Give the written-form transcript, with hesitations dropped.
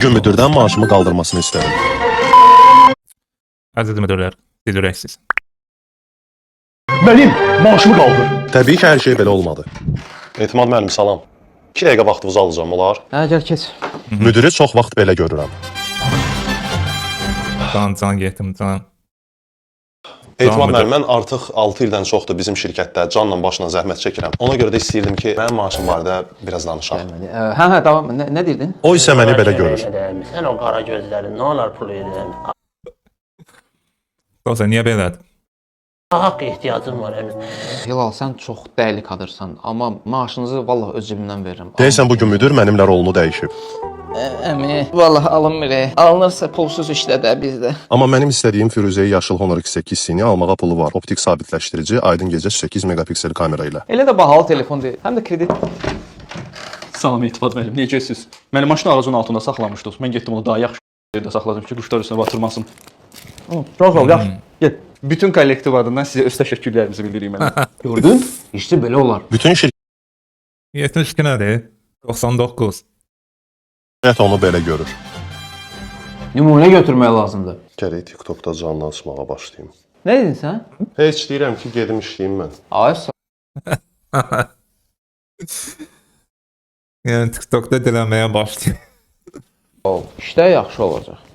Gün müdirdən maaşımı qaldırmasını istədim. Əziz müdirlər, siz ürəksiz. Mənim maaşımı qaldır. Təbii ki, hər şey belə olmadı. Etimad müəllim, salam. 2 dəqiqə vaxtınızı alacağam, olar? Hə, gəl keç. Müdiri çox vaxt belə görürəm. Can, can getdim, can. Etimad müdür. müəllim, mən artıq 6 ildən çoxdur bizim şirkətdə canla başla zəhmət çəkirəm. Ona görə də istəyirdim ki, mənim maaşım barədə biraz danışaq. Gəlmədi. Hə, hə, tamam. Nə deyirdin? O isə məni belə görür. Sən o qara gözlərin nə olar pul edirəm? Dostlar, niyə belədir? Haqq ehtiyacım var əmi. Hilal, sən çox dəyərli kadrsan, amma maaşınızı vallah öz cibimdən verirəm. Deyəsən bu gün müdir mənimlə rolunu dəyişib. Əmi, vallah alınmır. Alınırsa pulsuz işlədə bizdə. Amma mənim istədiyim Firuzəyi yaşıl Honor X8 Cine almağa pulu var. Optik sabitləşdirici, aydın gecə 8 megapiksel kamera ilə. Elə də bahalı telefon deyil. Həm də kredit. Salam Etibar müəllim, necəsiz? Məni maşın ağacının altında saxlamışdınız. Mən getdim onu daha yaxşı yerdə saxladım ki, quşlar üstünə batırmasın. Çox ol, yaxşı. Gəl. Bütün kollektiv adından sizə öz təşəkkürlərimizi bildiririk müəllim. Gördün? İşte belə olar. Bütün şirkət 72 nədir? 99. onu belə görür. Nümunə götürmək lazımdır. Gərək TikTokda canlı açmağa başlayım. Nə dedin sən? Heç deyirəm ki, gedim işləyim mən. Ay, sağ Yəni TikTokda dilənməyə başlayır. ol. İşdə yaxşı olacaq.